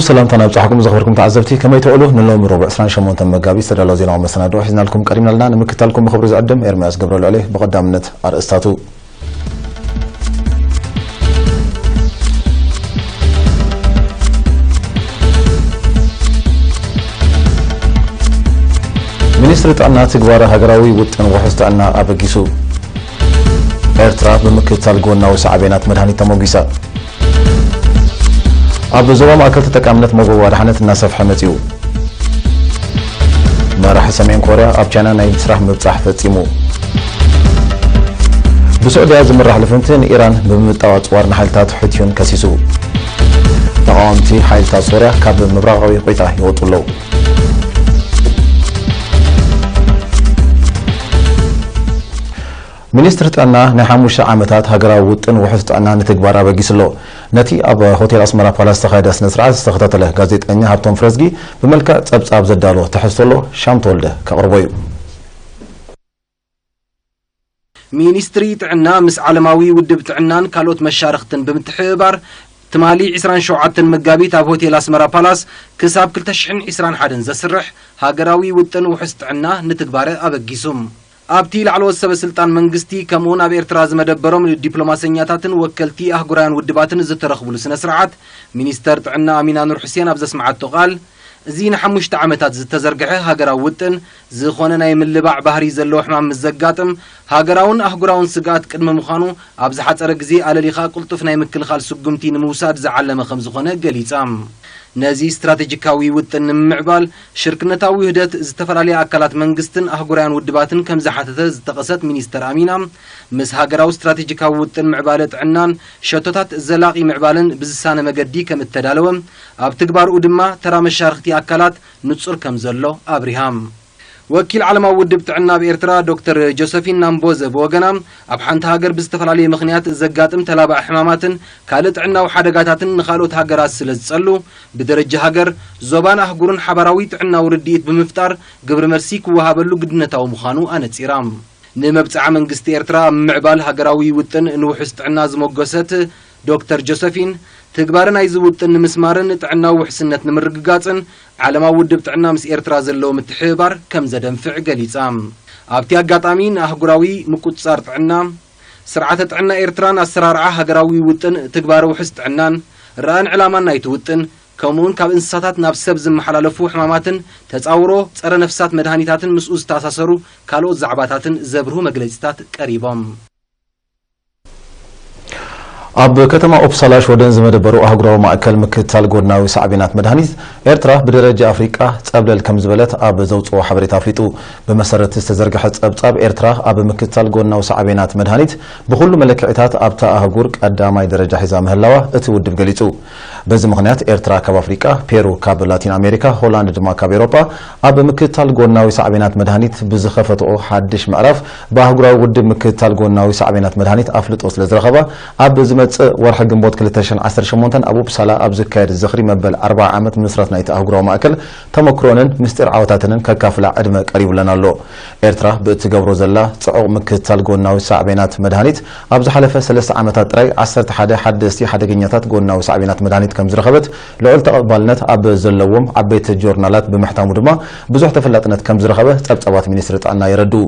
ሰላምታ ናብጻሕኩም ዘኽበርኩም ተዓዘብቲ፣ ከመይ ትውዕሉ? ንሎሚ ረቡዕ ዕስራን ሸሞንተን መጋቢት ዝተዳለወ ዜናዊ መሰናድኦ ሒዝናልኩም ቀሪብና ኣለና። ንምክታልኩም ብኽብሪ ዝዕድም ኤርምያስ ገብረልዑል እየ። ብቐዳምነት ኣርእስታቱ። ሚኒስትሪ ጥዕና ትግባረ ሃገራዊ ውጥን ውሑስ ጥዕና ኣበጊሱ። ኤርትራ ብምክትታል ጎናዊ ሳዕቤናት መድሃኒት ተሞጊሳ። ኣብ ዞባ ማእከል ተጠቃምነት መጎጎ ኣድሓነት እናሰፍሐ መጺኡ። መራሒ ሰሜን ኮርያ ኣብ ቻይና ናይ ስራሕ ምብጻሕ ፈጺሙ። ብስዑድያ ዝምራሕ ልፍንቲ ንኢራን ብምምጣው ኣጽዋር ንሓይልታት ሑቲዩን ከሲሱ። ተቓወምቲ ሓይልታት ሶርያ ካብ ምብራቓዊ ቆይታ ይወጹ ኣለዉ። ሚኒስትሪ ጥዕና ናይ ሓሙሽተ ዓመታት ሃገራዊ ውጥን ውሑስ ጥዕና ንትግባር ኣበጊሱ ኣሎ። ነቲ ኣብ ሆቴል ኣስመራ ፓላስ ዝተኻየደ ስነ ስርዓት ዝተኸታተለ ጋዜጠኛ ሃብቶም ፍረዝጊ ብመልክዕ ጸብጻብ ዘዳሎ ትሕዝቶ ኣሎ፣ ሻም ተወልደ ከቕርቦ እዩ። ሚኒስትሪ ጥዕና ምስ ዓለማዊ ውድብ ጥዕናን ካልኦት መሻርኽትን ብምትሕብባር ትማሊ ዕስራን ሸውዓተን መጋቢት ኣብ ሆቴል ኣስመራ ፓላስ ክሳብ ክልተ ሽሕን ዕስራን ሓደን ዘስርሕ ሃገራዊ ውጥን ውሑስ ጥዕና ንትግባረ ኣበጊሱ። ኣብቲ ላዕለዎት ሰበ ስልጣን መንግስቲ ከምኡውን ኣብ ኤርትራ ዝመደበሮም ዲፕሎማሰኛታትን ወከልቲ ኣህጉራውያን ውድባትን ዝተረኽብሉ ስነ ስርዓት፣ ሚኒስተር ጥዕና ኣሚና ኑር ሑሴን ኣብ ዘስምዓቶ ቃል፣ እዚ ንሓሙሽተ ዓመታት ዝተዘርግሐ ሃገራዊ ውጥን፣ ዝኾነ ናይ ምልባዕ ባህሪ ዘለዎ ሕማም ምስ ዘጋጥም፣ ሃገራውን ኣህጉራውን ስግኣት ቅድሚ ምዃኑ፣ ኣብ ዝሓጸረ ግዜ ኣለሊኻ ቅልጡፍ ናይ ምክልኻል ስጉምቲ ንምውሳድ ዝዓለመ ከም ዝኾነ ገሊጻ። ነዚ ስትራቴጂካዊ ውጥን ንምምዕባል፣ ሽርክነታዊ ውህደት ዝተፈላለያ ኣካላት መንግስትን ኣህጉራውያን ውድባትን ከም ዝሓተተ ዝጠቐሰት ሚኒስተር ኣሚና፣ ምስ ሃገራዊ ስትራቴጂካዊ ውጥን ምዕባለ ጥዕናን ሸቶታት ዘላቒ ምዕባለን ብዝሳነ መገዲ ከም እተዳለወ፣ ኣብ ትግባርኡ ድማ ተራ መሻርኽቲ ኣካላት ንጹር ከም ዘሎ ኣብሪሃ። ወኪል ዓለማዊ ውድብ ጥዕና ኣብ ኤርትራ ዶክተር ጆሰፊን ናምቦዘ ብወገና፣ ኣብ ሓንቲ ሃገር ብዝተፈላለየ ምኽንያት ዘጋጥም ተላባዒ ሕማማትን ካልእ ጥዕናዊ ሓደጋታትን ንኻልኦት ሃገራት ስለ ዝጸሉ፣ ብደረጃ ሃገር፣ ዞባን ኣህጉርን ሓባራዊ ጥዕናዊ ርድኢት ብምፍጣር ግብረ መልሲ ክወሃበሉ ግድነታዊ ምዃኑ ኣነጺራ። ንመብጽዓ መንግስቲ ኤርትራ ኣብ ምምዕባል ሃገራዊ ውጥን ንውሑስ ጥዕና ዝሞገሰት ዶክተር ጆሰፊን፣ ትግባረ ናይዚ ውጥን ንምስማርን ጥዕናዊ ውሕስነት ንምርግጋጽን ዓለማዊ ውድብ ጥዕና ምስ ኤርትራ ዘለዎ ምትሕብባር ከም ዘደንፍዕ ገሊጻ። ኣብቲ ኣጋጣሚ ንኣህጉራዊ ምቁጽጻር ጥዕና፣ ስርዓተ ጥዕና ኤርትራን ኣሰራርዓ ሃገራዊ ውጥን ትግባረ ውሑስ ጥዕናን፣ ራእን ዕላማን ናይቲ ውጥን፣ ከምኡውን ካብ እንስሳታት ናብ ሰብ ዝመሓላለፉ ሕማማትን ተጻውሮ ጸረ ነፍሳት መድሃኒታትን ምስኡ ዝተኣሳሰሩ ካልኦት ዛዕባታትን ዘብርሁ መግለጺታት ቀሪቦም። ኣብ ከተማ ኡፕሳላ ሽወደን ዝመደበሩ ኣህጉራዊ ማእከል ምክትታል ጎድናዊ ሳዕቤናት መድሃኒት፣ ኤርትራ ብደረጃ ኣፍሪቃ ጸብለል ከም ዝበለት ኣብ ዘውጽኦ ሓበሬታ ኣፍሊጡ። ብመሰረት ዝተዘርግሐ ጸብጻብ፣ ኤርትራ ኣብ ምክትታል ጎድናዊ ሳዕቤናት መድሃኒት ብኹሉ መለክዒታት ኣብታ ኣህጉር ቀዳማይ ደረጃ ሒዛ ምህላዋ እቲ ውድብ ገሊጹ። በዚ ምኽንያት ኤርትራ ካብ ኣፍሪቃ፣ ፔሩ ካብ ላቲን ኣሜሪካ፣ ሆላንድ ድማ ካብ ኤውሮጳ ኣብ ምክትታል ጎድናዊ ሳዕቤናት መድሃኒት ብዝኸፈትኦ ሓድሽ ምዕራፍ ብኣህጉራዊ ውድብ ምክትታል ጎድናዊ ሳዕቤናት መድሃኒት ኣፍልጦ ስለ ዝረኸባ፣ ኣብ ዝመጽእ ወርሒ ግንቦት ክልተ ሽሕን ዓሰርተ ሸሞንተን ኣብ ኡፕሳላ ኣብ ዝካየድ ዝኽሪ መበል ኣርብዓ ዓመት ምስረት ናይቲ ኣህጉራዊ ማእከል ተመክሮንን ምስጢር ዓወታትንን ከካፍላ ዕድመ ቀሪቡለን ኣሎ። ኤርትራ ብእትገብሮ ዘላ ጽዑቕ ምክትታል ጎድናዊ ሳዕቤናት መድሃኒት ኣብ ዝሓለፈ ሰለስተ ዓመታት ጥራይ ዓሰርተ ሓደ ሓደስቲ ሓደገኛታት ጎድናዊ ሳዕቤናት መድሃኒት ከም ዝረኸበት፣ ልዑል ተቐባልነት ኣብ ዘለዎም ዓበይቲ ጆርናላት ብምሕታሙ ድማ ብዙሕ ተፈላጥነት ከም ዝረኸበ ጸብጻባት ሚኒስትሪ ጥዕና የረድኡ።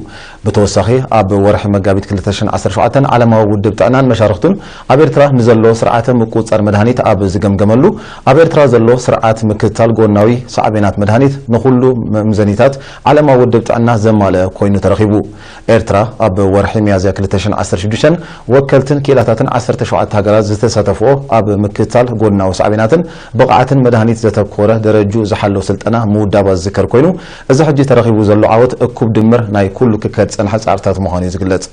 ብተወሳኺ፣ ኣብ ወርሒ መጋቢት ክልተ ሽሕን ዓሰርተ ሸውዓተን ዓለማዊ ውድብ ጥዕናን መሻርኽቱን ኣብ ኤርትራ ንዘሎ ስርዓተ ምቁጽጻር መድሃኒት ኣብ ዝገምገመሉ፣ ኣብ ኤርትራ ዘሎ ስርዓት ምክትታል ጎናዊ ሳዕቤናት መድሃኒት ንኹሉ መምዘኒታት ዓለማዊ ውድብ ጥዕና ዘማልአ ኮይኑ ተረኺቡ። ኤርትራ ኣብ ወርሒ ሚያዝያ ክልተ ሽሕን ዓሰርተ ሽዱሽተን ወከልትን ክኢላታትን ዓሰርተ ሸውዓተ ሃገራት ዝተሳተፍኦ ኣብ ምክትታል ጎድናዊ ሳዕቤናትን ብቕዓትን መድሃኒት ዘተኮረ ደረጅኡ ዝሓለወ ስልጠና ምውዳባ ዝዝከር ኮይኑ፣ እዚ ሕጂ ተረኺቡ ዘሎ ዓወት እኩብ ድምር ናይ ኩሉ ክካየድ ዝጸንሐ ጻዕርታት ምዃኑ እዩ ዝግለጽ።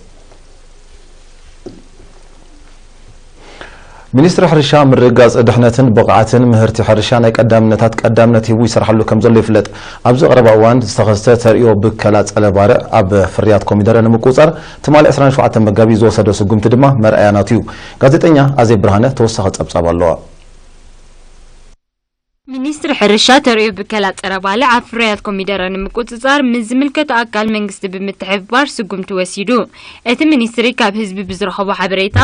ሚኒስትሪ ሕርሻ፣ ምርግጋጽ ድሕነትን ብቕዓትን ምህርቲ ሕርሻ ናይ ቀዳምነታት ቀዳምነት ሂቡ ይሰርሓሉ ከም ዘሎ ይፍለጥ። ኣብዚ ቀረባ እዋን ዝተኸስተ ተርእዮ ብከላ ጸለ ባርዕ ኣብ ፍርያት ኮሚደረ ንምቁጽጻር ትማሊ ዕስራን ሸውዓተን መጋቢት ዝወሰዶ ስጉምቲ ድማ መርኣያ ናቱ እዩ። ጋዜጠኛ ኣዜብ ብርሃነ ተወሳኺ ጸብጻብ ኣለዋ። ሚኒስትሪ ሕርሻ ተርእዮ ብከላ ጸረ ባልዕ ኣብ ፍርያት ኮሚደረ ንምቁጽጻር ምስ ዝምልከቶ ኣካል መንግስቲ ብምትሕብባር ስጉምቲ ወሲዱ። እቲ ሚኒስትሪ ካብ ህዝቢ ብዝረኸቦ ሓበሬታ፣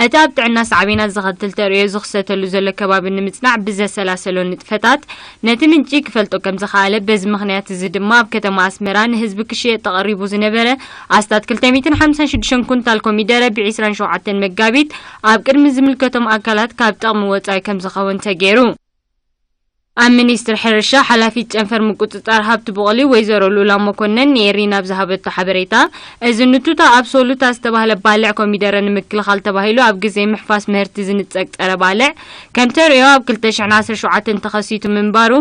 እቲ ኣብ ጥዕና ሳዕቤናት ዘኸትል ተርእዮ ዝኽሰተሉ ዘሎ ከባቢ ንምጽናዕ ብዘሰላሰሎ ንጥፈታት ነቲ ምንጪ ክፈልጦ ከም ዝኸኣለ፣ በዚ ምኽንያት እዚ ድማ ኣብ ከተማ ኣስመራ ንህዝቢ ክሽየጥ ተቐሪቡ ዝነበረ ኣስታት ክልተ ሚእትን ሓምሳን ሽዱሽተን ኩንታል ኮሚደረ ብ ዕስራን ሸውዓተን መጋቢት ኣብ ቅድሚ ዝምልከቶም ኣካላት ካብ ጥቕሚ ወጻኢ ከም ዝኸውን ተገይሩ። ኣብ ሚኒስትሪ ሕርሻ ሓላፊት ጨንፈር ምቁጽጻር ሃብቲ ቡቕሊ ወይዘሮ ሉላ መኮነን ንኤሪና ኣብ ዝሃበቶ ሓበሬታ፣ እዚ ንቱታ ኣብሶሉታ ዝተባህለ ባልዕ ኮሚደረ ንምክልኻል ተባሂሉ ኣብ ግዜ ምሕፋስ ምህርቲ ዝንጸግ ጸረ ባልዕ ከም ተርእዮ ኣብ ክልተ ሽሕን ዓሰርተ ሸውዓተን ተኸሲቱ ምንባሩ፣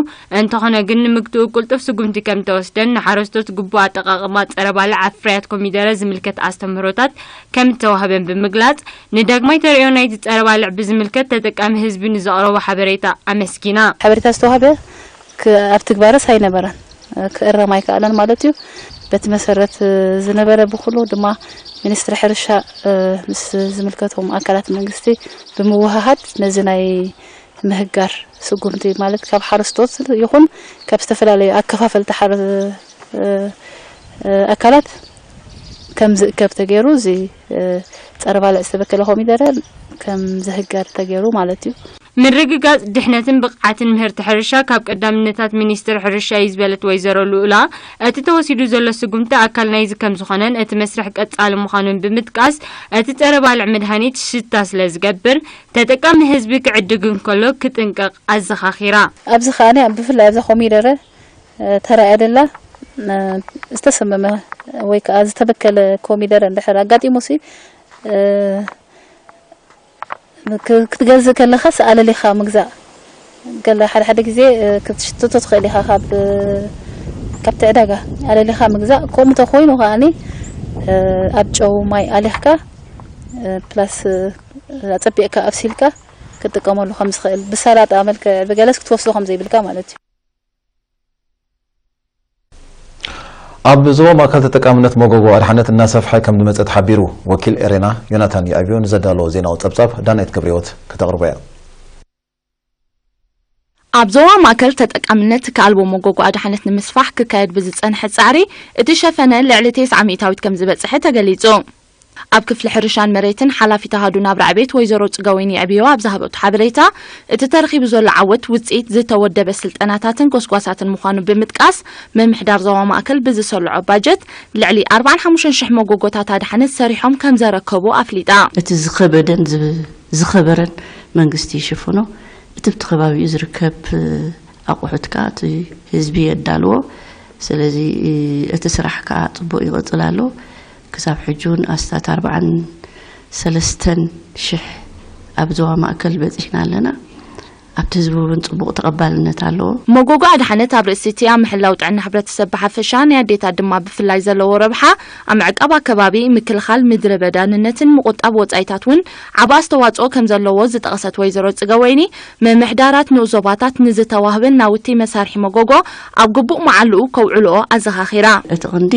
እንተኾነ ግን ንምግትኡ ቅልጡፍ ስጉምቲ ከም ተወስደን ንሓረስቶት ግቡእ ኣጠቓቕማ ጸረ ባልዕ ኣብ ፍርያት ኮሚደረ ዝምልከት ኣስተምህሮታት ከም እተዋህበን ብምግላጽ፣ ንዳግማይ ተርእዮ ናይቲ ጸረ ባልዕ ብዝምልከት ተጠቃሚ ህዝቢ ንዘቕረቦ ሓበሬታ ኣመስጊና። ሓበሬታ ዝተዋህበ ክ-፣ ኣብ ትግባረስ ኣይነበረን፣ ክእረም ኣይከኣለን ማለት እዩ። በቲ መሰረት ዝነበረ ብኩሉ ድማ ሚኒስትሪ ሕርሻ ምስ ዝምልከቶም ኣካላት መንግስቲ ብምውህሃድ ነዚ ናይ ምህጋር ስጉምቲ ማለት ካብ ሓረስቶት ይኹን ካብ ዝተፈላለዩ ኣከፋፈልቲ ሓረ-፣ ኣካላት ከም ዝእከብ ተገይሩ፣ እዚ ጸረ ባልዕ ዝተበከለ ኮሚደረ ከም ዝህገር ተገይሩ ማለት እዩ። ምርግጋጽ ድሕነትን ብቕዓትን ምህርቲ ሕርሻ ካብ ቀዳምነታት ሚኒስትሪ ሕርሻ እዩ ዝበለት ወይዘሮ ልኡላ፣ እቲ ተወሲዱ ዘሎ ስጉምቲ ኣካል ናይዚ ከም ዝኾነን እቲ መስርሕ ቀጻሊ ምዃኑን ብምጥቃስ፣ እቲ ጸረ ባልዕ መድሃኒት ሽታ ስለ ዝገብር፣ ተጠቃሚ ህዝቢ ክዕድግ እንከሎ ክጥንቀቕ ኣዘኻኺራ። ኣብዚ ከኣ ብፍላይ ኣብዛ ኮሚደረ ተራእያ ደላ ዝተሰመመ ወይ ከዓ ዝተበከለ ኮሚደረ እንድሕር ኣጋጢሙሲ፣ ክ-፣ ክትገዝእ ከለኻስ ኣለሊኻ ምግዛእ። ገለ ሓደ ሓደ ግዜ ክትሽትቶ ትኽእል ኢኻ ካብ፣ ካብቲ ዕዳጋ ኣለሊኻ ምግዛእ። ከምኡ እንተኾይኑ ከኣኒ ኣብ ጨው ማይ ኣሊኽካ ፕላስ ኣጸቢቕካ ኣብሲልካ ክትጥቀመሉ ከም ዝኽእል፣ ብሰላጣ መልክዕ ብገለስ ክትወስዶ ከም ዘይብልካ ማለት እዩ። ኣብ ዞባ ማእከል ተጠቃምነት መጎጎ ኣድሓነት እናሰፍሐ ከም ዝመጸ ተሓቢሩ። ወኪል ኤሬና ዮናታን ይኣብዮ ንዘዳለዎ ዜናዊ ጸብጻብ ዳናይት ገብረህይወት ከተቕርቦ እያ። ኣብ ዞባ ማእከል ተጠቃምነት ትካል ኣልቦ መጎጎ ኣድሓነት ንምስፋሕ ክካየድ ብዝጸንሐ ጻዕሪ፣ እቲ ሸፈነ ልዕሊ ተስዓ ሚእታዊት ከም ዝበጽሐ ተገሊጹ። ኣብ ክፍሊ ሕርሻን መሬትን ሓላፊት ኣሃዱ ናብራ ዕቤት ወይዘሮ ጽገወይኒ ኣዕብዮ ኣብ ዝሃበቶ ሓበሬታ፣ እቲ ተረኺቡ ዘሎ ዓወት ውጽኢት ዝተወደበ ስልጠናታትን ጎስጓሳትን ምዃኑ ብምጥቃስ፣ ምምሕዳር ዞባ ማእከል ብዝሰልዖ ባጀት ልዕሊ ኣርባዓን ሓሙሽተን ሽሕ መጎጎታት ኣድሓነት ሰሪሖም ከም ዘረከቡ ኣፍሊጣ። እቲ ዝኸበደን ዝብ-፣ ዝኸበረን መንግስቲ ይሽፍኖ፣ እቲ ብቲ ከባቢኡ ዝርከብ ኣቑሑት ከኣ እቲ ህዝቢ የዳልዎ። ስለዚ እቲ ስራሕ ከኣ ጽቡቕ ይቕጽል ኣሎ። ክሳብ ሕጂ እውን ኣስታት ኣርባዓን ሰለስተን ሽሕ ኣብ ዞባ ማእከል በጺሕና ኣለና። ኣብቲ ህዝቢ እውን ጽቡቕ ተቐባልነት ኣለዎ። መጎጎ ኣድሓነት ኣብ ርእሲ እቲ ኣብ ምሕላው ጥዕና ሕብረተሰብ ብሓፈሻ ናይ ኣዴታት ድማ ብፍላይ ዘለዎ ረብሓ ኣብ ምዕቃብ ኣከባቢ፣ ምክልኻል ምድረ በዳ ንነትን ምቑጣብ ወጻኢታት እውን ዓቢ ኣስተዋጽኦ ከም ዘለዎ ዝጠቐሰት ወይዘሮ ጽገወይኒ፣ ምምሕዳራት ንኡስ ዞባታት ንዝተዋህበን ናውቲ መሳርሒ መጎጎ ኣብ ግቡእ መዓልኡ ከውዕልኦ ኣዘኻኺራ። እቲ ቐንዲ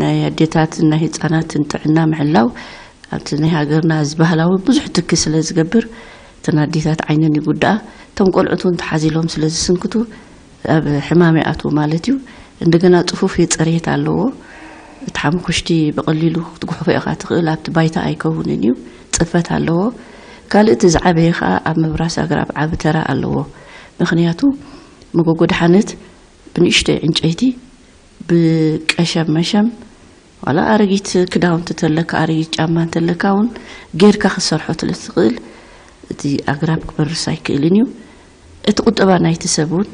ናይ ኣዴታትን ናይ ህጻናትን ጥዕና ምሕላው ኣብቲ ናይ ሃገርና እዚ ባህላዊ ብዙሕ ትኪ ስለ ዝገብር፣ እተን ኣዴታት ዓይነን ይጉድኣ፣ እቶም ቆልዑት እውን ተሓዚሎም ስለ ዝስንክቱ ኣብ ሕማም ይኣትዉ ማለት እዩ። እንደገና ጽፉፍ የጸርየት ኣለዎ። እቲ ሓምኩሽቲ ብቐሊሉ ክትጉሕፎ ኢኻ ትኽእል፣ ኣብቲ ባይታ ኣይከውንን እዩ፣ ጽፈት ኣለዎ። ካልእ እቲ ዝዓበየ ኸኣ ኣብ ምብራስ ኣግራብ ዓቢ ተራ ኣለዎ። ምኽንያቱ መጎጎ ደሓነት ብንእሽተይ ዕንጨይቲ ብቀሸም መሸም ዋላ ኣረጊት ክዳውንቲ ተለካ ኣረጊት ጫማ እንተለካ እውን ጌርካ ክትሰርሖ ስለ ትኽእል እቲ ኣግራብ ክበርስ ኣይክእልን እዩ። እቲ ቁጠባ ናይቲ ሰብ እውን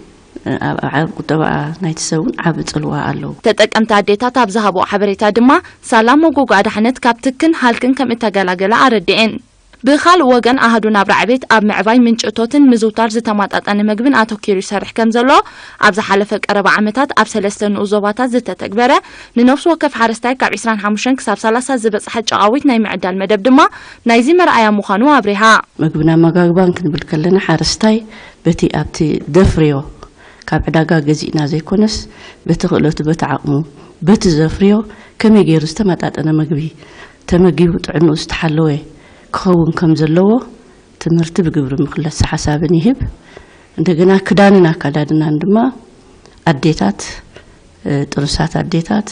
ኣብ ዓብ ቁጠባ ናይቲ ሰብ እውን ዓቢ ጽልዋ ኣለዎ። ተጠቀምቲ ኣዴታት ኣብ ዝሃብኦ ሓበሬታ ድማ ሳላ መጎጎ ኣድሓነት ካብ ትክን ሃልክን ከም እተገላገላ ኣረድኤን። ብኻልእ ወገን ኣሃዱ ናብራ ዕቤት ኣብ ምዕባይ ምንጪ እቶትን ምዝውታር ዝተማጣጠነ መግብን ኣተኪሩ ይሰርሕ ከም ዘሎ ኣብ ዝሓለፈ ቀረባ ዓመታት ኣብ ሰለስተ ንኡስ ዞባታት ዝተተግበረ ንነፍሲ ወከፍ ሓረስታይ ካብ ዕስራን ሓሙሽተን ክሳብ ሰላሳ ዝበጽሐ ጨቓዊት ናይ ምዕዳል መደብ ድማ ናይዚ መርኣያ ምዃኑ ኣብሪሃ። መግብን ኣመጋግባን ክንብል ከለና ሓረስታይ በቲ ኣብቲ ዘፍርዮ ካብ ዕዳጋ ገዚእና ዘይኮነስ በቲ ክእለቱ በቲ ዓቕሙ በቲ ዘፍርዮ ከመይ ገይሩ ዝተመጣጠነ መግቢ ተመጊቡ ጥዕንኡ ዝተሓለወ ክኸውን ከም ዘለዎ ትምህርቲ ብግብሪ ምኽለስ ሓሳብን ይህብ። እንደገና ክዳንን ኣካዳድናን ድማ ኣዴታት፣ እ፣ ጥኑሳት ኣዴታት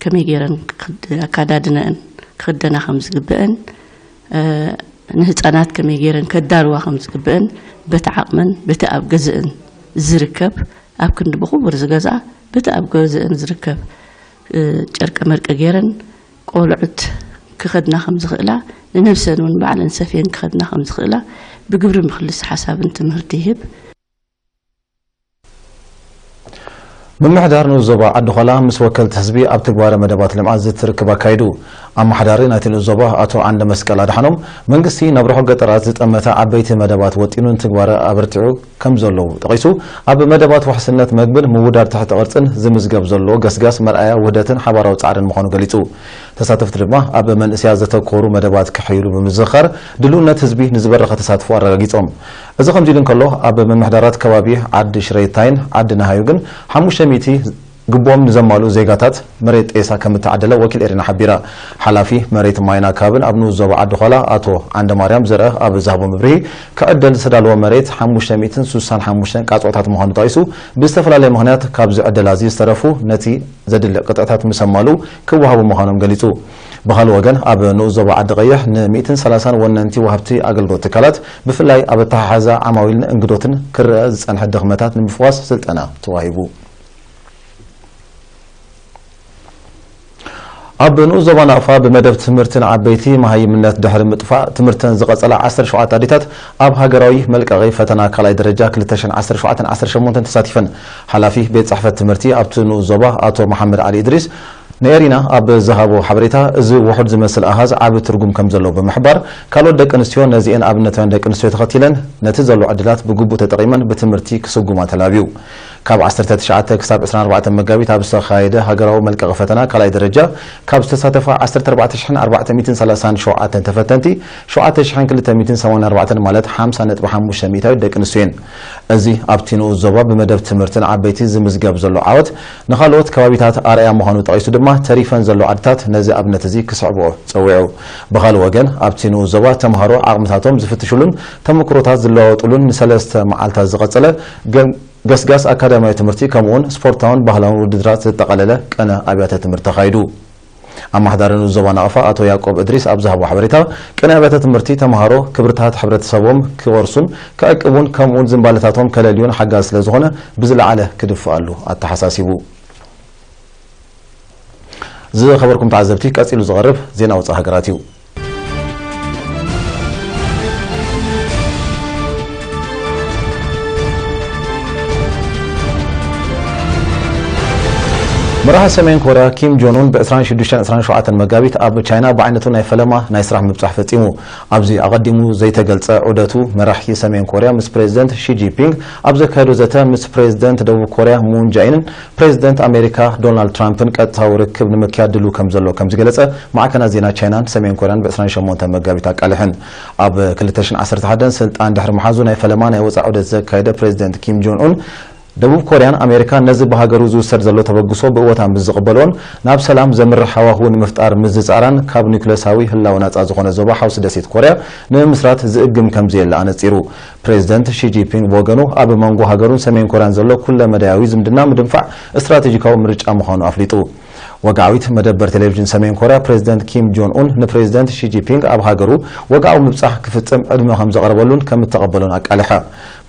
ከመይ ገይረን ክድ-፣ ኣካዳድነአን ክኽደና ከም ዝግብአን፣ እ፣ ንህፃናት ከመይ ገይረን ከዳልዋ ከም ዝግብአን በቲ ዓቕመን በቲ ኣብ ገዝእን ዝርከብ፣ ኣብ ክንዲ ብኽቡር ዝገዝኣ በቲ ኣብ ገዝእን ዝርከብ፣ እ፣ ጨርቂ መርቂ ገይረን ቆልዑት ክኸድና ከም ዝኽእላ፣ ንነብሰን እውን ባዕለን ሰፍየን ክኸድና ከም ዝኽእላ ብግብሪ ምክልስ ሓሳብን ትምህርቲ ይህብ። ምምሕዳር ንኡስ ዞባ ዓዲ ዃላ ምስ ወከልቲ ህዝቢ ኣብ ትግባረ መደባት ልምዓት ዝርክብ ኣካይዱ። ኣመሓዳሪ ናይቲ ንኡስ ዞባ ኣቶ ዓንደ መስቀል ኣድሓኖም፣ መንግስቲ ናብ ርሑቕ ገጠራት ዝጠመተ ዓበይቲ መደባት ወጢኑ ንትግባረ ኣበርቲዑ ከም ዘለዉ ጠቒሱ፣ ኣብ መደባት ውሕስነት መግብን ምውዳድ ትሕቲ ቅርጽን ዝምዝገብ ዘሎ ገስጋስ መርኣያ ውህደትን ሓባራዊ ጻዕርን ምዃኑ ገሊጹ። ተሳተፍቲ ድማ ኣብ መንእሰያት ዘተኮሩ መደባት ክሕይሉ ብምዝኻር፣ ድልውነት ህዝቢ ንዝበረኸ ተሳትፎ ኣረጋጊጾም። እዚ ከምዚ ኢሉ እንከሎ፣ ኣብ ምምሕዳራት ከባቢ ዓዲ ሽረይታይን ዓዲ ነሃዩ ግን ሓሙሽተ ሚእቲ ግቦም ንዘማልኡ ዜጋታት መሬት ጤሳ ከም እተዓደለ ወኪል ኤሪና ሓቢራ። ሓላፊ መሬት ማይን ኣካብን ኣብ ንኡስ ዞባ ዓዲ ዃላ ኣቶ ዓንደ ማርያም ዘርአ ኣብ ዝሃቦ መብርሂ፣ ክዕደል ዝተዳለወ መሬት ሓሙሽተ ሚእትን ስሳን ሓሙሽተን ቃጽዖታት ምዃኑ ጠቒሱ፣ ብዝተፈላለየ ምኽንያት ካብዚ ዕደላ እዚ ዝተረፉ ነቲ ዘድሊ ቅጥዕታት ምስ ኣማልኡ ክወሃቡ ምዃኖም ገሊጹ። ብኻልእ ወገን፣ ኣብ ንኡስ ዞባ ዓዲ ቀይሕ ን ሚእትን ሰላሳን ወነንቲ ወሃብቲ ኣገልግሎት ትካላት፣ ብፍላይ ኣብ ኣተሓሕዛ ዓማዊልን እንግዶትን ክረአ ዝጸንሐ ድኽመታት ንምፍዋስ ስልጠና ተዋሂቡ። ኣብ ንኡስ ዞባ ናቕፋ ብመደብ ትምህርቲ ንዓበይቲ መሃይምነት ድሕሪ ምጥፋእ ትምህርተን ዝቐጸላ ዓሰርተ ሸውዓተ ኣዴታት ኣብ ሃገራዊ መልቀቒ ፈተና ካልኣይ ደረጃ ክልተ ሽሕን ዓሰርተ ሸውዓተን ዓሰርተ ሸሞንተን ተሳቲፈን። ሓላፊ ቤት ጽሕፈት ትምህርቲ ኣብቲ ንኡስ ዞባ ኣቶ መሓመድ ዓሊ እድሪስ ንኤሪና ኣብ ዝሃቦ ሓበሬታ፣ እዚ ውሑድ ዝመስል ኣሃዝ ዓቢ ትርጉም ከም ዘለዎ ብምሕባር፣ ካልኦት ደቂ ኣንስትዮ ነዚኤን ኣብነታውያን ደቂ ኣንስትዮ ተኸቲለን ነቲ ዘሎ ዕድላት ብግቡእ ተጠቒመን ብትምህርቲ ክስጉማ ተላብዩ። ካብ ዓሰርተ ትሽዓተ ክሳብ ዕስራን ኣርባዕተን መጋቢት ኣብ ዝተኻየደ ሃገራዊ መልቀቒ ፈተና ካልኣይ ደረጃ ካብ ዝተሳተፋ ዓሰርተ ኣርባዕተ ሽሕን ኣርባዕተ ሚእትን ሰላሳን ሸውዓተን ተፈተንቲ፣ ሸውዓተ ሽሕን ክልተ ሚእትን ሰማንያን ኣርባዕተን ማለት ሓምሳ ነጥቢ ሓሙሽተ ሚእታዊት ደቂ ኣንስትዮ እየን። እዚ ኣብቲ ንኡስ ዞባ ብመደብ ትምህርቲ ንዓበይቲ ዝምዝገብ ዘሎ ዓወት ንኻልኦት ከባቢታት ኣርኣያ ምዃኑ ጠቒሱ ድማ፣ ተሪፈን ዘለዋ ዓድታት ነዚ ኣብነት እዚ ክስዕብኦ ጸዊዑ። ብኻልእ ወገን፣ ኣብቲ ንኡስ ዞባ ተምሃሮ ዓቕምታቶም ዝፍትሹሉን ተመክሮታት ዝለዋወጡሉን ንሰለስተ መዓልታት ዝቐጸለ ገ-፣ ገስጋስ ኣካዳሚያዊ ትምህርቲ ከምኡውን ስፖርታውን ባህላውን ውድድራት ዘጠቓለለ ቀነ ኣብያተ ትምህርቲ ተኻይዱ። ኣመሓዳሪ ንኡስ ዞባ ናቕፋ ኣቶ ያዕቆብ እድሪስ ኣብ ዝሃቦ ሓበሬታ፣ ቅነ ኣብያተ ትምህርቲ ተምሃሮ ክብርታት ሕብረተሰቦም ክወርሱን ክዕቅቡን ከምኡውን ዝንባለታቶም ከለልዩን ሓጋዚ ስለ ዝኾነ ብዝለዓለ ክድፍኣሉ ኣተሓሳሲቡ። ዝኸበርኩም ተዓዘብቲ፣ ቀጺሉ ዝቐርብ ዜና ወጻኢ ሃገራት እዩ። መራሒ ሰሜን ኮርያ ኪም ጆን ኡን ብ ዕስራን ሽዱሽተን ዕስራን ሸውዓተን መጋቢት ኣብ ቻይና ብዓይነቱ ናይ ፈለማ ናይ ስራሕ ምብጻሕ ፈጺሙ። ኣብዚ ኣቐዲሙ ዘይተገልጸ ዑደቱ፣ መራሒ ሰሜን ኮርያ ምስ ፕሬዚደንት ሺ ጂንፒንግ ኣብ ዘካየዶ ዘተ፣ ምስ ፕሬዚደንት ደቡብ ኮርያ ሙን ጃኢንን ፕሬዚደንት ኣሜሪካ ዶናልድ ትራምፕን ቀጥታዊ ርክብ ንምክያድ ድሉው ከም ዘሎ ከም ዝገለጸ ማዕከናት ዜና ቻይናን ሰሜን ኮርያን ብ ዕስራን ሸሞንተን መጋቢት ኣቃሊሐን። ኣብ ክልተ ሽሕን ዓሰርተ ሓደን ስልጣን ድሕሪ ምሓዙ ናይ ፈለማ ናይ ወጻኢ ዑደት ዘካየደ ፕሬዚደንት ኪም ጆን ኡን፣ ደቡብ ኮርያን ኣሜሪካን ነዚ ብሃገሩ ዝውሰድ ዘሎ ተበግሶ ብእወታ ምስ ዝቕበልኦን ናብ ሰላም ዘምርሕ ሃዋህው ንምፍጣር ምስ ዝጻራን ካብ ኒውክለሳዊ ህላወ ናጻ ዝኾነ ዞባ ሓውሲ ደሴት ኮርያ ንምምስራት ዝእግም ከም ዘየለ ኣነጺሩ። ፕሬዚደንት ሺ ጂንፒንግ ብወገኑ፣ ኣብ መንጎ ሃገሩን ሰሜን ኮርያን ዘሎ ኩለ መዳያዊ ዝምድና ምድንፋዕ ስትራቴጂካዊ ምርጫ ምዃኑ ኣፍሊጡ። ወግዓዊት መደበር ቴሌቪዥን ሰሜን ኮርያ፣ ፕሬዚደንት ኪም ጆን ኡን ንፕሬዚደንት ሺ ጂንፒንግ ኣብ ሃገሩ ወግዓዊ ምብጻሕ ክፍጽም ዕድመ ከም ዘቕረበሉን ከም እተቐበሎን ኣቃልሐ።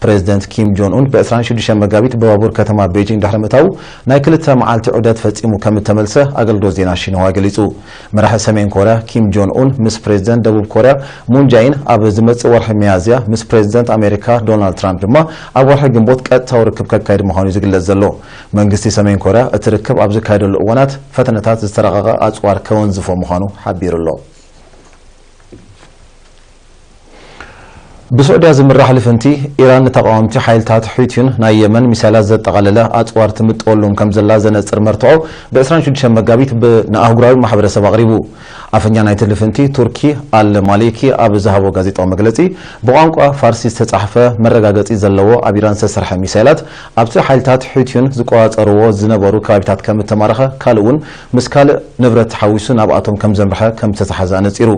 ፕሬዚደንት ኪም ጆን ኡን ብ ዕስራን ሽዱሽተን መጋቢት ብባቡር ከተማ ቤጂንግ ድሕሪ ምእታዉ፣ ናይ ክልተ መዓልቲ ዑደት ፈጺሙ ከም እተመልሰ ኣገልግሎት ዜና ሺንዋ ገሊጹ። መራሒ ሰሜን ኮርያ ኪም ጆን ኡን ምስ ፕሬዚደንት ደቡብ ኮርያ ሙን ጃኢን ኣብ ዝመጽእ ወርሒ ሚያዝያ፣ ምስ ፕሬዚደንት ኣሜሪካ ዶናልድ ትራምፕ ድማ ኣብ ወርሒ ግንቦት ቀጥታዊ ርክብ ከካይድ ምዃኑ እዩ ዝግለጽ ዘሎ። መንግስቲ ሰሜን ኮርያ እቲ ርክብ ኣብ ዝካየደሉ እዋናት ፈተነታት ዝተራቐቐ ኣጽዋር ከወንዝፎ ምዃኑ ሓቢሩ ኣሎ። ብስዑድያ ዝምራሕ ልፍንቲ፣ ኢራን ንተቓወምቲ ሓይልታት ሑቲን ናይ የመን ሚሳይላት ዘጠቓለለ ኣጽዋር ትምጥወሎም ከም ዘላ ዘነጽር መርትዖ ብ ዕስራን ሽዱሽተን መጋቢት ብ-፣ ንኣህጉራዊ ማሕበረሰብ ኣቕሪቡ። ኣፈኛ ናይቲ ልፍንቲ ቱርኪ ኣል ማሊኪ ኣብ ዝሃቦ ጋዜጣዊ መግለጺ፣ ብቋንቋ ፋርሲ ዝተጻሕፈ መረጋገጺ ዘለዎ ኣብ ኢራን ዝተሰርሐ ሚሳይላት ኣብቲ ሓይልታት ሑቲን ዝቆጻጸርዎ ዝነበሩ ከባቢታት ከም እተማረኸ፣ ካልእ እውን ምስ ካልእ ንብረት ተሓዊሱ ናብኣቶም ከም ዘምርሐ ከም ዝተተሓዘ ኣነጺሩ።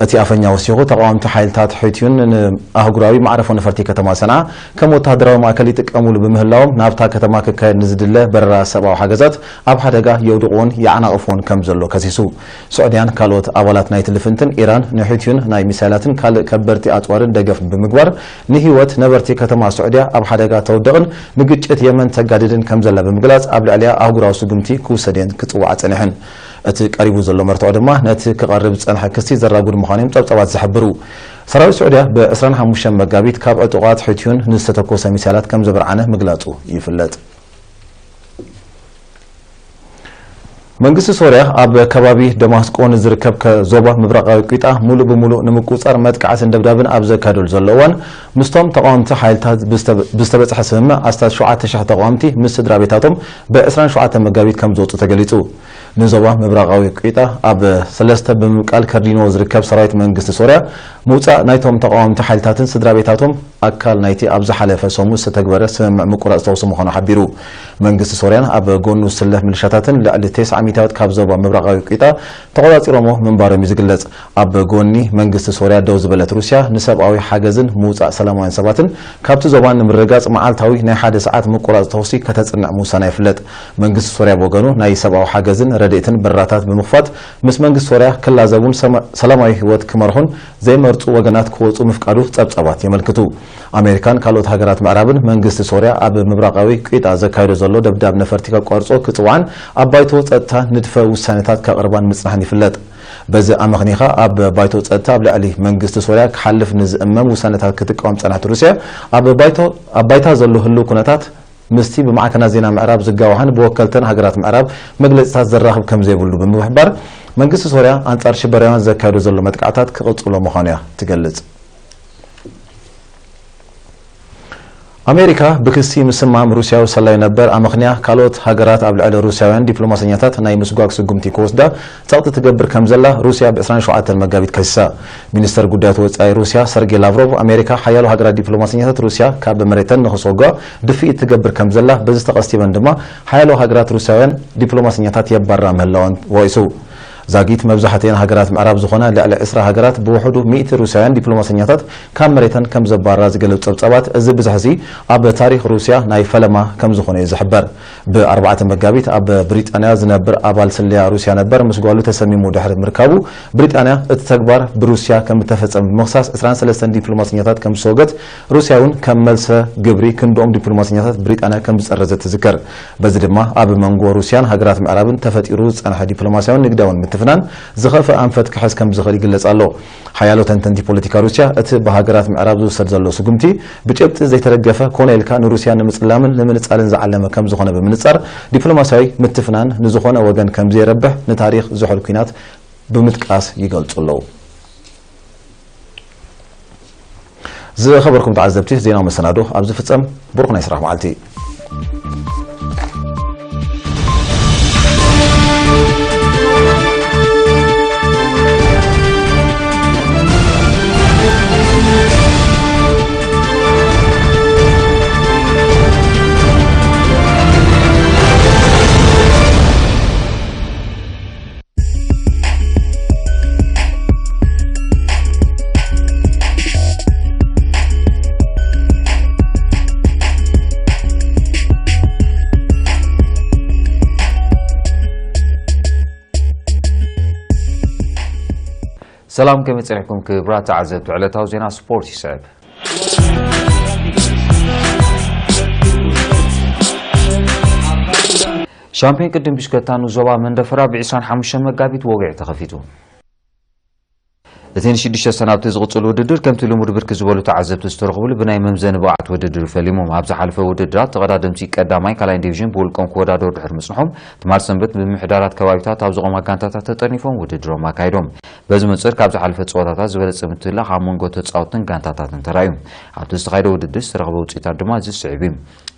እቲ ኣፈኛ ወሲኹ፣ ተቓወምቲ ሓይልታት ሕትዩን ንኣህጉራዊ መዕረፎ ነፈርቲ ከተማ ሰንዓ ከም ወተሃደራዊ ማእከል ይጥቀሙሉ ብምህላዎም፣ ናብታ ከተማ ክካየድ ንዝድለ በረራ ሰብኣዊ ሓገዛት ኣብ ሓደጋ የውድቕዎን የዓናቕፍዎን ከም ዘሎ ከሲሱ። ስዑድያን ካልኦት ኣባላት ናይቲ ልፍንትን ኢራን ንሕትዩን ናይ ሚሳይላትን ካልእ ከበድቲ ኣጽዋርን ደገፍ ብምግባር፣ ንህይወት ነበርቲ ከተማ ስዑድያ ኣብ ሓደጋ ተውድቕን ንግጭት የመን ተጋድድን ከም ዘላ ብምግላጽ፣ ኣብ ልዕሊኣ ኣህጉራዊ ስጉምቲ ክውሰድ እየን ክጽውዓ ጸኒሐን። እቲ ቀሪቡ ዘሎ መርትዖ ድማ ነቲ ክቐርብ ዝጸንሐ ክሲ ዘራጉድ ምዃኑ እዮም ጸብጻባት ዝሕብሩ። ሰራዊት ስዑድያ ብ ዕስራን ሓሙሽተን መጋቢት ካብ ዕጡቓት ሕትዩን ንዝተተኮሰ ሚሳይላት ከም ዘብርዓነ ምግላጹ ይፍለጥ። መንግስቲ ሶርያ ኣብ ከባቢ ደማስቆ ንዝርከብ ከ-፣ ዞባ ምብራቓዊ ቂጣ ሙሉእ ብሙሉእ ንምቁጽጻር መጥቃዕትን ደብዳብን ኣብ ዘካየደሉ ዘሎ እዋን፣ ምስቶም ተቓወምቲ ሓይልታት ብዝተ-፣ ብዝተበጽሐ ስምምዕ ኣስታት ሸውዓተ ሽሕ ተቓወምቲ ምስ ስድራ ቤታቶም ብ ዕስራን ሸውዓተን መጋቢት ከም ዝወጹ ተገሊጹ። ንዞባ ምብራቓዊ ቂጣ ኣብ ሰለስተ ብምምቃል ከርዲንዎ ዝርከብ ሰራዊት መንግስቲ ሶርያ፣ ምውጻእ ናይቶም ተቓወምቲ ሓይልታትን ስድራ ቤታቶም ኣካል ናይቲ ኣብ ዝሓለፈ ሰሙን ዝተተግበረ ስምምዕ ምቁራጽ ተኹሲ ምዃኑ ሓቢሩ። መንግስቲ ሶርያን ኣብ ጎኑ ዝስለፍ ምልሻታትን ልዕሊ ተስዓ ሚእታዊት ካብ ዞባ ምብራቓዊ ቂጣ ተቖጻጺሮሞ ምንባሮም እዩ ዝግለጽ። ኣብ ጎኒ መንግስቲ ሶርያ ደው ዝበለት ሩስያ፣ ንሰብኣዊ ሓገዝን ምውጻእ ሰላማውያን ሰባትን ካብቲ ዞባ ንምርግጋጽ መዓልታዊ ናይ ሓደ ሰዓት ምቁራጽ ተኹሲ ከተጽንዕ ምውሳና ይፍለጥ። መንግስቲ ሶርያ ብወገኑ፣ ናይ ሰብኣዊ ሓገዝን ረድኤትን በራታት ብምኽፋት፣ ምስ መንግስቲ ሶርያ ክላዘቡን ሰማ-፣ ሰላማዊ ህይወት ክመርሑን ዘይመርጹ ወገናት ክወጹ ምፍቃዱ ጸብጻባት የመልክቱ። ኣሜሪካን ካልኦት ሃገራት ምዕራብን መንግስቲ ሶርያ ኣብ ምብራቓዊ ቂጣ ዘካየዶ ዘሎ ደብዳብ ነፈርቲ ከቋርጾ ክጽውዓን ኣብ ባይቶ ጸጥታ ንድፈ ውሳኔታት ከቕርባን ምጽናሕን ይፍለጥ። በዚ ኣመኽኒኻ ኣብ ባይቶ ጸጥታ ኣብ ልዕሊ መንግስቲ ሶርያ ክሓልፍ ንዝእመም ውሳኔታት ክትቃወም ጸናሕቲ ሩስያ ኣብ ባይቶ፣ ኣብ ባይታ ዘሎ ህልው ኩነታት ምስቲ ብማዕከናት ዜና ምዕራብ ዝጋዋሕን ብወከልተን ሃገራት ምዕራብ መግለጺታት ዘራኽብ ከም ዘይብሉ ብምሕባር፣ መንግስቲ ሶርያ ኣንጻር ሽበራውያን ዘካየዶ ዘሎ መጥቃዕታት ክቕጽሎ ምዃኑ እያ ትገልጽ። ኣሜሪካ ብክሲ ምስማም ሩስያዊ ሰላዩ ነበር ኣመኽንያ፣ ካልኦት ሃገራት ኣብ ልዕሊ ሩስያውያን ዲፕሎማሰኛታት ናይ ምስጓግ ስጉምቲ ክወስዳ ጸቕጢ ትገብር ከም ዘላ ሩስያ ብ ዕስራን ሸውዓተን መጋቢት ከሲሳ። ሚኒስተር ጉዳያት ወጻኢ ሩስያ ሰርጌ ላቭሮቭ፣ ኣሜሪካ ሓያሎ ሃገራት ዲፕሎማሰኛታት ሩስያ ካብ መሬተን ንኽስወጓ ድፍኢት ትገብር ከም ዘላ፣ በዚ ተቐስቲበን ድማ ሓያሎ ሃገራት ሩስያውያን ዲፕሎማሰኛታት የባራ ምህላወን ወቒሱ። ዛጊት መብዛሕትኤን ሃገራት ምዕራብ ዝኾና ልዕሊ ዕስራ ሃገራት ብውሕዱ ሚእቲ ሩስያውያን ዲፕሎማሰኛታት ካብ መሬተን ከም ዘባራ ዝገለጹ ጸብጻባት፣ እዚ ብዝሕዚ ኣብ ታሪኽ ሩስያ ናይ ፈለማ ከም ዝኾነ እዩ ዝሕበር። ብ ኣርባዕተ መጋቢት ኣብ ብሪጣንያ ዝነብር ኣባል ስለያ ሩስያ ነበር ምስ ጓሉ ተሰሚሙ ድሕሪ ምርካቡ፣ ብሪጣንያ እቲ ተግባር ብሩስያ ከም እተፈጸመ ብምኽሳስ ዕስራን ሰለስተን ዲፕሎማሰኛታት ከም ዝሰወገት፣ ሩስያ እውን ከም መልሰ ግብሪ ክንድኦም ዲፕሎማሰኛታት ብሪጣንያ ከም ዝጸረዘት ትዝከር። በዚ ድማ ኣብ መንጎ ሩስያን ሃገራት ምዕራብን ተፈጢሩ ዝጸንሐ ዲፕሎማስያውን ንግዳውን ምትፍናን ዝኸፍአ ኣንፈት ክሕዝ ከም ዝኽእል ይግለጽ ኣሎ። ሓያሎ ተንተንቲ ፖለቲካ ሩስያ፣ እቲ ብሃገራት ምዕራብ ዝውሰድ ዘሎ ስጉምቲ ብጭብጢ ዘይተደገፈ፣ ኮነ ኢልካ ንሩስያ ንምጽላምን ንምንጻልን ዝዓለመ ከም ዝኾነ ብምንጻር፣ ዲፕሎማስያዊ ምትፍናን ንዝኾነ ወገን ከም ዘየረብሕ ንታሪኽ ዝሑል ኲናት ብምጥቃስ ይገልጹ ኣለዉ። ዝኸበርኩም ተዓዘብቲ፣ ዜናዊ መሰናዶ ኣብ ዝፍጸም፣ ብሩኽ ናይ ስራሕ መዓልቲ። ሰላም፣ ከመይ ጸኒሕኩም ክቡራት ተዓዘብቲ? ዕለታዊ ዜና ስፖርት ይስዕብ። ሻምፒዮን ቅድድም ብሽክለታ ንዞባ መንደፈራ ብ ዕስራን ሓሙሽተን መጋቢት ወግዒ ተኸፊቱ። እቲ ንሽዱሽተ ሰናብቲ ዝቕጽል ውድድር፣ ከምቲ ልሙድ ብርክት ዝበሉ ተዓዘብቲ ዝተረኽብሉ፣ ብናይ መምዘኒ ብቕዓት ውድድር ፈሊሞም። ኣብ ዝሓለፈ ውድድራት ተቐዳደምቲ ቀዳማይ፣ ካልኣይን ዲቪዥን ብውልቆም ክወዳደሩ ድሕሪ ምጽንሖም፣ ትማል ሰንበት ብምምሕዳራት ከባቢታት ኣብ ዝቖማ ጋንታታት ተጠርኒፎም ውድድሮም ኣካይዶም። በዚ መጽር ካብ ዝሓለፈ ጸወታታት ዝበለጸ ምትህልላኽ ኣብ መንጎ ተጻወትትን ጋንታታትን ተራእዩ። ኣብቲ ዝተኻየደ ውድድር ዝተረኽበ ውጽኢታት ድማ እዚ ስዕብ እዩ።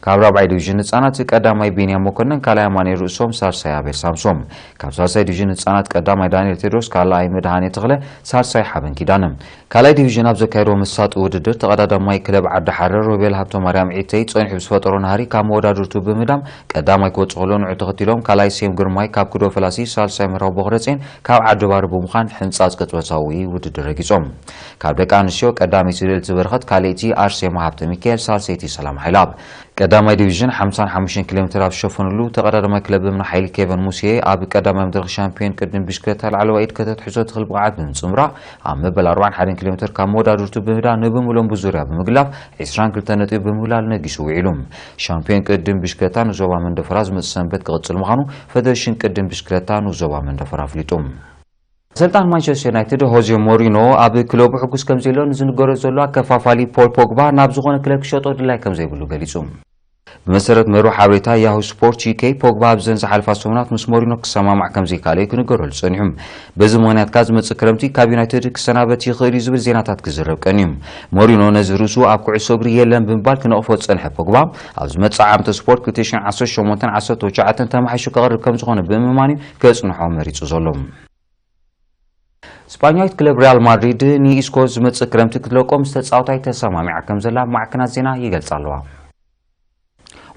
ካብ ራብዓይ ዲቪዥን ህጻናት ቀዳማይ ቢንያም መኮነን፣ ካልኣይ ኣማኑኤል ርእሶም፣ ሳልሳይ ኣቤል ሳምሶም። ካብ ሳልሳይ ዲቪዥን ህጻናት ቀዳማይ ዳንኤል ቴድሮስ፣ ካልኣይ መድሃኔ ተኽለ፣ ሳልሳይ ሓበን ኪዳነ። ካልኣይ ዲቪዥን ኣብ ዘካየዶ መሳጢ ውድድር ተቐዳዳማይ ክለብ ዓዲ ሓረር ሮቤል ሃብተ ማርያም ዒተይ ጸኒሑ ብዝፈጠሮ ናህሪ ካብ መወዳድርቱ ብምህዳም ቀዳማይ ክወጽእ ከሎ ንዑ ተኸቲሎም ካልኣይ ሴም ግርማይ ካብ ክዶ ፈላሲ ሳልሳይ ምራው ቦኽረጼን ካብ ዓዲ ባር ብምዃን ሕንጻጽ ቅጽበታዊ ውድድር ረጊጾም። ካብ ደቂ ኣንስትዮ ቀዳመይቲ ልዕልቲ በረኸት ካልኣይቲ ኣርሴማ ሃብተ ሚካኤል ሳልሰይቲ ሰላም ሓይላብ። ቀዳማይ ዲቪዥን ሓምሳን ሓሙሽተን ኪሎ ሜትር ኣብ ዝሸፈኑሉ ተቐዳዳማይ ክለብ እምኒ ሓይሊ ኬቨን ሙሴ ኣብ ቀዳማይ መድረኽ ሻምፒዮን ቅድም ብሽክለታ ላዕለዋይ ኢድ ከተትሕዞ ትኽእል ብቕዓት ብምጽምራ ኣብ መበል ኣርባዓን ሓደን ኪሎ ሜትር ካብ መወዳድርቱ ብምህዳ ንብምሎም ብዙርያ ብምግላፍ ዕስራን ክልተን ነጥቢ ብምግላል ነጊሱ ውዒሉ። ሻምፒዮን ቅድም ብሽክለታ ንዞባ መንደፈራ ዝመጽእ ሰንበት ክቕጽል ምዃኑ ፈደሬሽን ቅድም ብሽክለታ ንዞባ መንደፈራ ኣፍሊጡ። ኣሰልጣን ማንቸስተር ዩናይትድ ሆዜ ሞሪኖ ኣብ ክለቡ ሕጉስ ከም ዘሎ ንዝንገሮ ዘሎ ኣከፋፋሊ ፖል ፖግባ ናብ ዝኾነ ክለብ ክሸጦ ድላይ ከም ዘይብሉ ገሊጹ። ብመሰረት መርበብ ሓበሬታ ያሁ ስፖርት ዩ ኬ፣ ፖግባ ኣብዘን ዝሓለፋ ሰሙናት ምስ ሞሪኖ ክሰማማዕ ከም ዘይከኣለ እዩ ክንገረሉ ጸኒሑ። በዚ ምኽንያት ከኣ ዝመጽእ ክረምቲ ካብ ዩናይትድ ክሰናበት ይኽእል እዩ ዝብል ዜናታት ክዝረብ ቀንዩ። ሞሪኖ ነዚ ርእሱ ኣብ ኩዕሶ እግሪ የለን ብምባል ክነቕፎ ዝጸንሐ ፖግባ፣ ኣብ ዝመጽእ ዓመተ ስፖርት ክልተ ሽሕን ዓሰርተ ሸሞንተን ዓሰርተ ትሽዓተን ተማሓይሹ ከቕርብ ከም ዝኾነ ብምእማን እዩ ከጽንሖ መሪጹ ዘሎ። ስጳኛዊት ክለብ ሪያል ማድሪድ ንኢስኮ ዝመጽእ ክረምቲ ክትለቆ ምስ ተጻዋታይ ተሰማሚዓ ከም ዘላ ማዕከናት ዜና ይገልጻ ኣለዋ።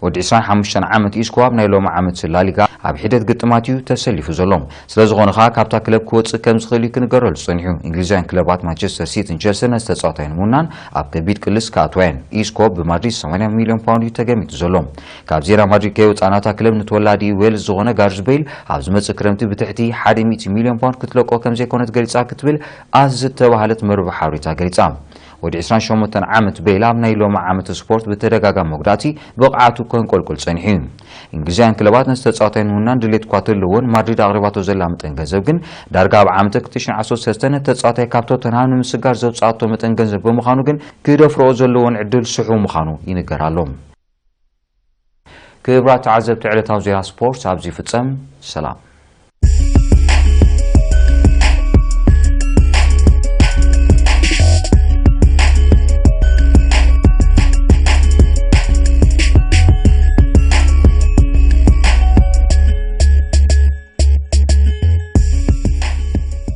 ወዲ ዕስራን ሓሙሽተን ዓመት ኢስኮ ኣብ ናይ ሎሚ ዓመት ላሊጋ ኣብ ሒደት ግጥማት እዩ ተሰሊፉ ዘሎ። ስለ ዝኾነ ኸኣ ካብታ ክለብ ክወጽእ ከም ዝኽእል እዩ ክንገረሉ ጸኒሑ። እንግሊዛውያን ክለባት ማንቸስተር ሲቲን ቸልሲን ነዚ ተጻዋታይ ንምውናን ኣብ ከቢድ ቅልስ ክኣትዋ እየን። ኢስኮ ብማድሪድ ሰማንያ ሚልዮን ፓውንድ እዩ ተገሚቱ ዘሎ። ካብ ዜና ማድሪድ ከይወጻና እታ ክለብ ንተወላዲ ዌልስ ዝኾነ ጋርዝ ቤይል ኣብ ዝመጽእ ክረምቲ ብትሕቲ ሓደ ሚእቲ ሚልዮን ፓውንድ ክትለቆ ከም ዘይኮነት ገሊጻ ክትብል ኣስ ዝተባህለት መርበብ ሓበሬታ ገሊጻ። ወዲ ዕስራን ሸሞንተን ዓመት ቤይል ኣብ ናይ ሎሚ ዓመት ስፖርት ብተደጋጋሚ መጉዳእቲ ብቕዓቱ ከንቆልቁል ጸኒሑ እዩ። እንግሊዛውያን ክለባት ነቲ ተጻዋታይ ንምውናን ድሌት እኳ ተለዎን፣ ማድሪድ ኣቕሪባቶ ዘላ መጠን ገንዘብ ግን ዳርጋ ኣብ ዓመተ ክልተ ሽሕን ዓሰርተ ሰለስተን ነቲ ተጻዋታይ ካብ ቶተንሃም ንምስጋር ዘውጽኣቶ መጠን ገንዘብ ብምዃኑ ግን ክደፍርኦ ዘለዎን ዕድል ስሑው ምዃኑ ይንገር ኣሎ። ክቡራት ተዓዘብቲ፣ ዕለታዊ ዜና ስፖርት ኣብዚ ይፍጸም። ሰላም።